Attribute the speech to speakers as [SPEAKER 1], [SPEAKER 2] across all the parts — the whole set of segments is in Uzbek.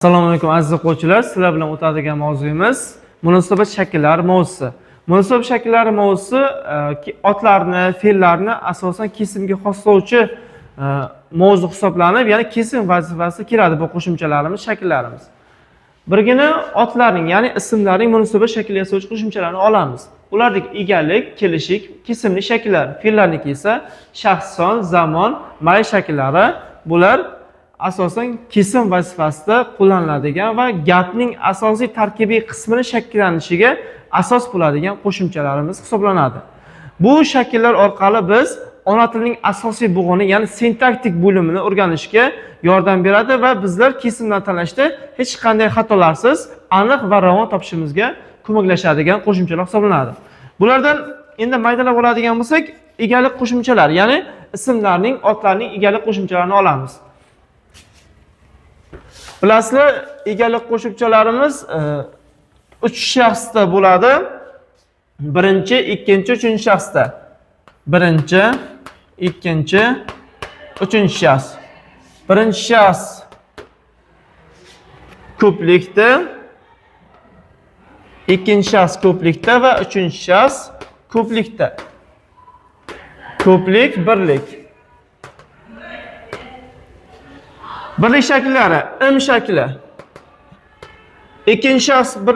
[SPEAKER 1] Assalomu alaykum aziz o'quvchilar. Sizlar bilan o'tadigan mavzuyimiz munosabat shakllari mavzusi. Munosabat shakllari mavzusi otlarni, fe'llarni asosan kesimga xoslovchi mavzu hisoblanib, ya'ni kesim vazifasi keladi bu qo'shimchalarimiz, shakllarimiz. Birgina otlarning, ya'ni ismlarning munosabat shakli yasovchi qo'shimchalarini olamiz. Ulardagi egalik, kelishik, kesimli shakllar, fe'llarniki esa shaxs, son, zamon, mayl shakllari, bular asosan kesim vazifasida qo'llaniladigan va gapning asosiy tarkibiy qismini shakllanishiga asos bo'ladigan qo'shimchalarimiz hisoblanadi. Bu shakllar orqali biz ona tilining asosiy bo'g'ini, ya'ni sintaktik bo'limini o'rganishga yordam beradi va bizlar kesimdan tanlashda hech qanday xatolarsiz aniq va ravon topishimizga ko'maklashadigan qo'shimchalar hisoblanadi. Bulardan endi maydalab oladigan bo'lsak, egalik qo'shimchalar, ya'ni ismlarning, otlarning egalik qo'shimchalarini olamiz. Bilasizlar, egalik qo'shimchalarimiz 3 shaxsda bo'ladi. Birinchi, ikkinchi, uchinchi shaxsda. Birinchi, ikkinchi, uchinchi shaxs. Birinchi shaxs ko'plikda, ikkinchi shaxs ko'plikda va uchinchi shaxs ko'plikda. Ko'plik, birlik. Birlik shakllari im shakli. Ikkinchi shaxs bir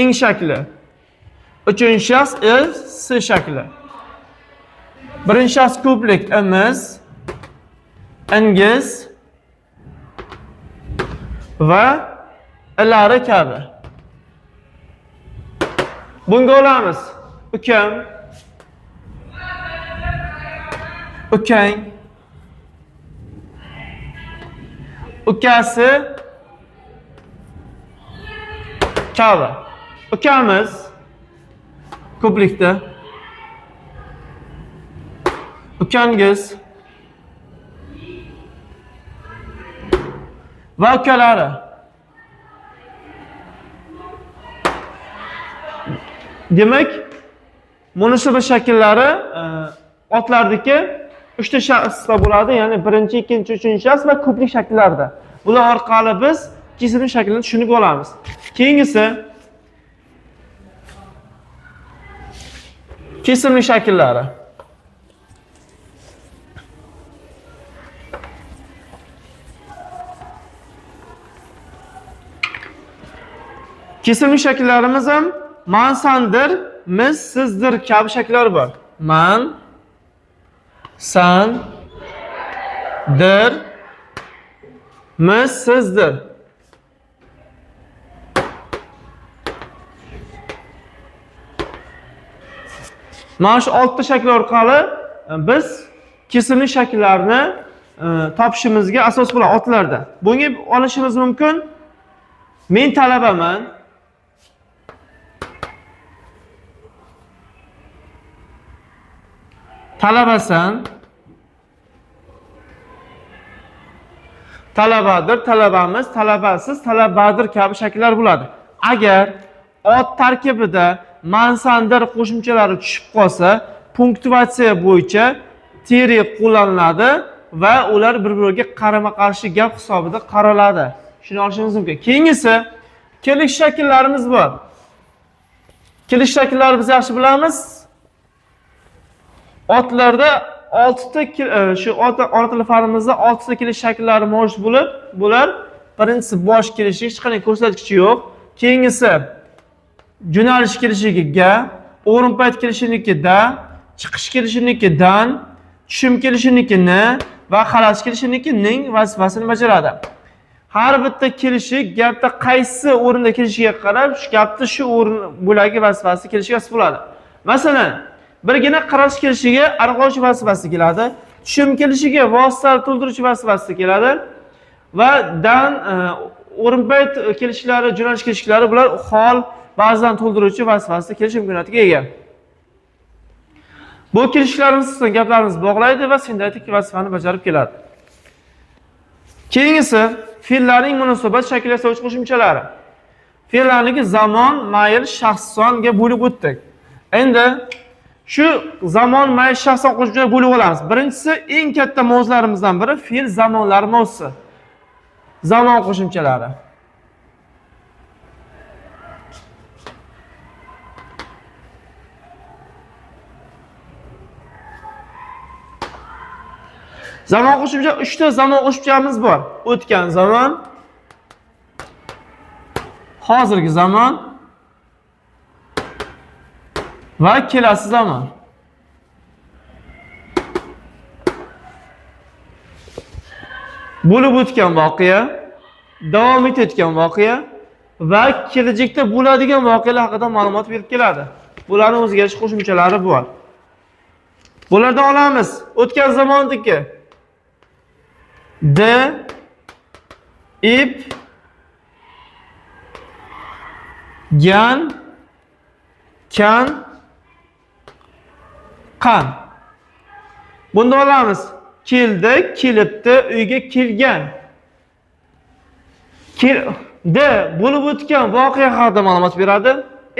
[SPEAKER 1] ing shakli. Uchinchi shaxs il s shakli. Birinchi shaxs ko'plik imiz, ingiz va ilari kabi. Bunga olamiz ukam, ukang, ukasi kabi. Ukamiz ko'plikda, ukangiz va ukalari. Demak, munosabat shakllari otlardiki 3 ta shaxsda bo'ladi, ya'ni birinchi, ikkinchi, uchinchi shaxs va ko'plik shakllarida. Bular orqali biz kesimli shaklini tushunib olamiz. Keyingisi kesimli shakllari. Kesimli shakllarimiz ham man, sandir, miz, sizdir kabi shakllar bor. Man, san, dir, miz, sizdir. Mana shu 6 ta shakl orqali biz kesimli shakllarni topishimizga asos bo'ladi otlarda. Bunga olishimiz mumkin. Men talabaman. Talabasan. Talabadir, talabamiz, talabasiz, talabadir kabi shakllar bo'ladi. Agar ot tarkibida mansandir qo'shimchalari tushib qolsa, punktuatsiya bo'yicha teri qo'llaniladi va ular bir-biriga qarama-qarshi gap hisobida qaraladi. Shuni olishimiz mumkin. Keyingisi kelish shakllarimiz bor. Kelish shaklarini biz yaxshi bilamiz. Otlarda 6 ta shu ot ona tili fanimizda 6 ta kelish shakllari mavjud bo'lib, bular birinchisi bosh kelishi, hech qanday ko'rsatkichi yo'q. Keyingisi jo'nalish kelishiga, o'rin payt kelishinikida, chiqish kelishinikidan, tushum kelishinikini va xalas kelishinikining vazifasini bajaradi. Har bitta kelishi gapda qaysi o'rinda kelishiga qarab, shu gapda shu o'rin bo'lagi vazifasi kelishiga asos bo'ladi. Masalan, birgina qarash kelishiga aniqlovchi vazifasi keladi, tushum kelishiga vositali to'ldiruvchi vazifasi keladi va dan o'rin payt kelishlari, jo'nalish kelishlari bular hol ba'zan to'ldiruvchi vazifasida kelish imkoniyatiga ega. Bu kelishlarimiz xususan gaplarimiz bog'laydi va sintaktik vazifani bajarib keladi. Keyingisi fe'llarning munosabat shakl yasovchi qo'shimchalari. Fe'llarniki zamon, mayl, shaxs, songa bo'lib o'tdik. Endi shu zamon, mayl, shaxs, son qo'shimchalar bo'lib olamiz. Birinchisi eng katta mavzularimizdan biri fe'l zamonlari mavzusi. Zamon qo'shimchalari. Zamon qo'shimcha, 3 ta zamon qo'shimchamiz bor. O'tgan zamon, hozirgi zamon va kelasi zamon. Bo'lib o'tgan voqea, davom etayotgan voqea va kelajakda bo'ladigan voqealar haqida ma'lumot berib keladi. Bularning o'ziga yarasha qo'shimchalari bor. Bulardan olamiz. O'tgan zamondagi d, ib, gan, kan, qan. Bunda olamiz. Keldi, kelibdi, uyga kelgan. D bo'lib o'tgan voqea haqida ma'lumot beradi.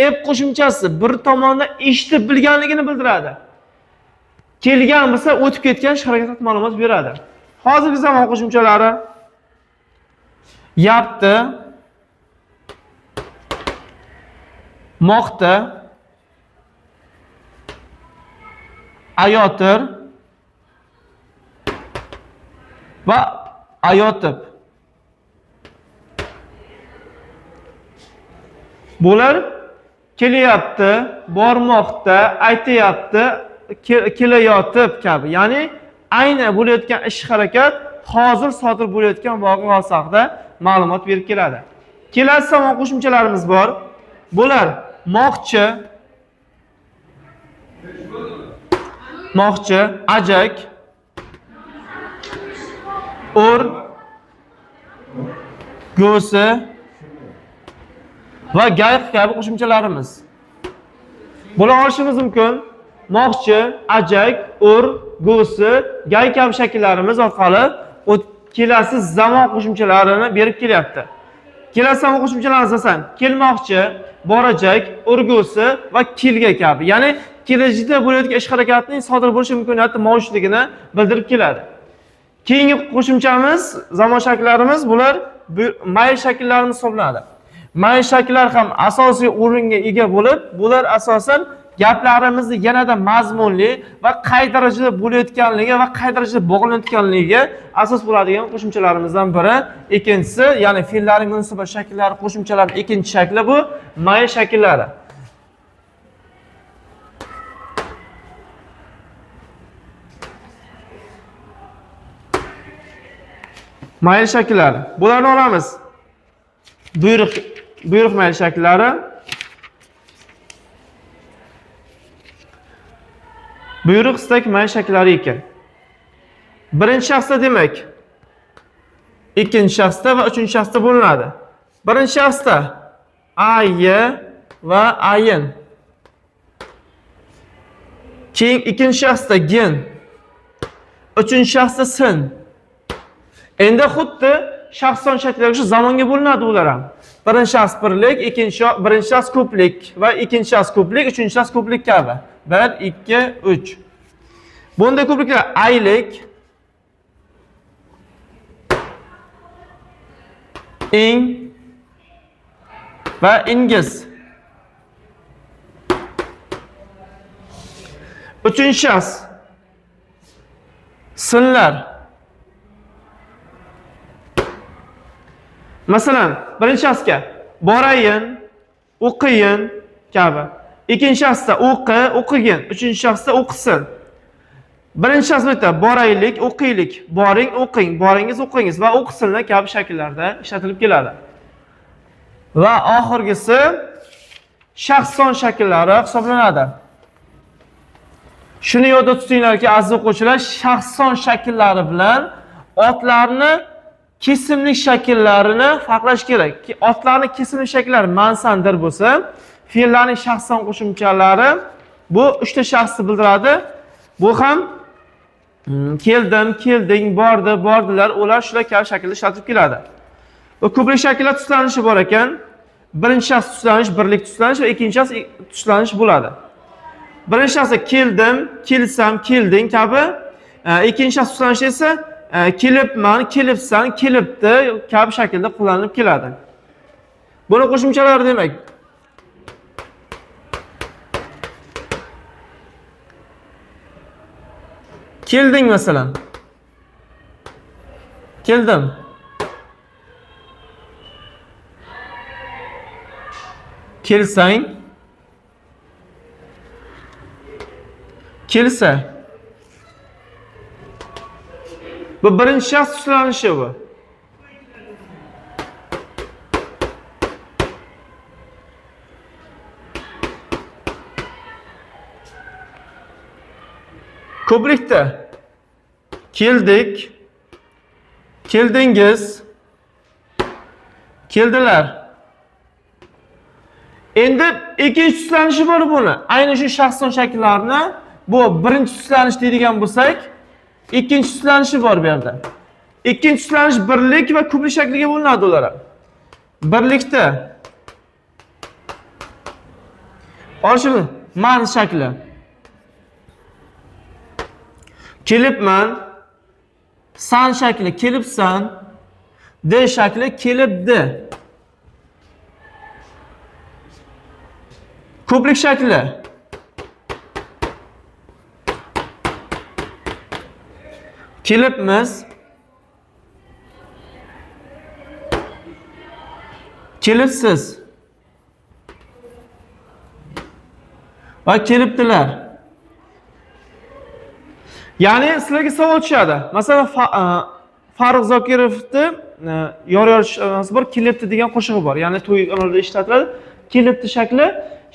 [SPEAKER 1] Ib qo'shimchasi bir tomondan eshitib bilganligini bildiradi. Kelgan bo'lsa o'tib ketgan ish harakat haqida ma'lumot beradi. Hozirgi zamon qo'shimchalari yapti, moqta, ayotir va ayotib. Bular kelyapti, bormoqda, aytayapti, kelayotib kabi. Ya'ni ayni bo'layotgan ish harakat hozir sodir bo'layotgan voqea haqida ma'lumot berib keladi. Kelasi zamon qo'shimchalarimiz bor. Bular moqchi, moqchi, ajak, ur, go'si va gayq kabi qo'shimchalarimiz. Bular olishimiz mumkin. Moqchi, ajak, ur, go'si, gay kabi shakllarimiz orqali kelasi zamon qo'shimchalarini berib kelyapti. Kelasi zamon qo'shimchalarimiz masalan, kelmoqchi, borajak, urgusi va kelga kabi. Ya'ni kelajakda bo'layotgan ish harakatning sodir bo'lishi imkoniyati mavjudligini bildirib keladi. Keyingi qo'shimchamiz, zamon shakllarimiz bular mayl shakllarimiz hisoblanadi. Mayl shakllar ham asosiy o'ringa ega bo'lib, bular asosan gaplarimizni yanada mazmunli va qay darajada bo'layotganligi va qay darajada bog'lanayotganligiga asos bo'ladigan qo'shimchalarimizdan biri. Ikkinchisi, ya'ni fe'llarning munosabat shakllari qo'shimchalarining ikkinchi shakli bu mayl shakllari. Mayl shakllari. Bularni olamiz. Buyruq mayl shakllari. Buyruq istak mayl shakllari ekan. Birinchi shaxsda demak, ikkinchi shaxsda va uchinchi shaxsda bo'linadi. Birinchi shaxsda ayi va ayin. Keyin ikkinchi shaxsda gen. Uchinchi shaxsda sin. Endi xuddi shaxson shakllar shu zamonga bo'linadi ular ham. Birinchi shaxs birlik, birinchi shaxs ko'plik va ikkinchi shaxs ko'plik, uchinchi shaxs ko'plik kabi. 1, 2, 3. Bunda ko'pliklar aylik, ing va ingiz. Uchinchi shaxs sinlar. Masalan, birinchi shaxsga borayin, o'qiyin kabi. Ikkinchi shaxsda o'qi, o'qigin. Uchinchi shaxsda o'qisin. Birinchi shaxsda aytadi, boraylik, o'qiylik, boring, o'qing, boringiz, o'qingiz va o'qisinlar kabi shakllarda ishlatilib keladi. Va oxirgisi shaxson shakllari hisoblanadi. Shuni yodda tutinglarki, aziz o'quvchilar, shaxson shakllari bilan otlarni kesimlik shakllarini farqlash kerak. Otlarni kesimlik shakllari mansandir bo'lsa, fe'llarning shaxson qo'shimchalari bu uchta shaxsni bildiradi. Bu ham keldim, kelding, bordi, bordilar, ular shular kabi shaklda ishlatilib keladi. Va ko'prik shakllar tuslanishi bor ekan. Birinchi shaxs tuslanish, birlik tuslanish va ikkinchi shaxs tuslanish bo'ladi. Birinchi shaxsda keldim, kelsam, kelding kabi, ikkinchi shaxs tuslanishi esa Kelibman, kelibsan, kelibdi kabi shaklda qo'llanilib keladi. Buni qo'shimchalari demak. Kelding masalan. Keldim. Kelsang. Kelsa. Bu birinchi shaxs tuslanishi bu. Ko'plikda keldik, keldingiz, keldilar. Endi ikkinchi tuslanishi bor buni. Ayni shu shaxson shakllarini bu birinchi tuslanish deydigan bo'lsak, ikkinchi tuslanishi bor bu yerda. Ikkinchi tuslanish birlik va ko'plik shakliga bo'linadi ular. Birlikda olishimiz man shakli. Kelibman, san shakli kelibsan, d shakli kelibdi. Ko'plik shakli. Kelibmiz. Kelibsiz. Va kelibdilar. Ya'ni sizlarga savol tushadi. Masalan, Farruh Zokirovni yor yor bor, kelibdi degan qo'shig'i bor. Ya'ni to'y amalda ishlatiladi. Kelibdi shakli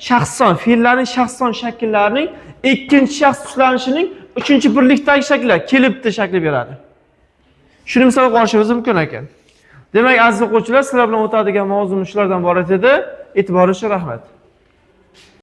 [SPEAKER 1] shaxson, fe'llarning shaxson shakllarining ikkinchi shaxs tuslanishining uchinchi birlikdagi shakli kelibdi shakli beradi. Shuni misol olishimiz mumkin ekan. Demak, aziz o'quvchilar, sizlar bilan o'tadigan mavzumiz shulardan iborat edi. E'tiboringiz uchun rahmat.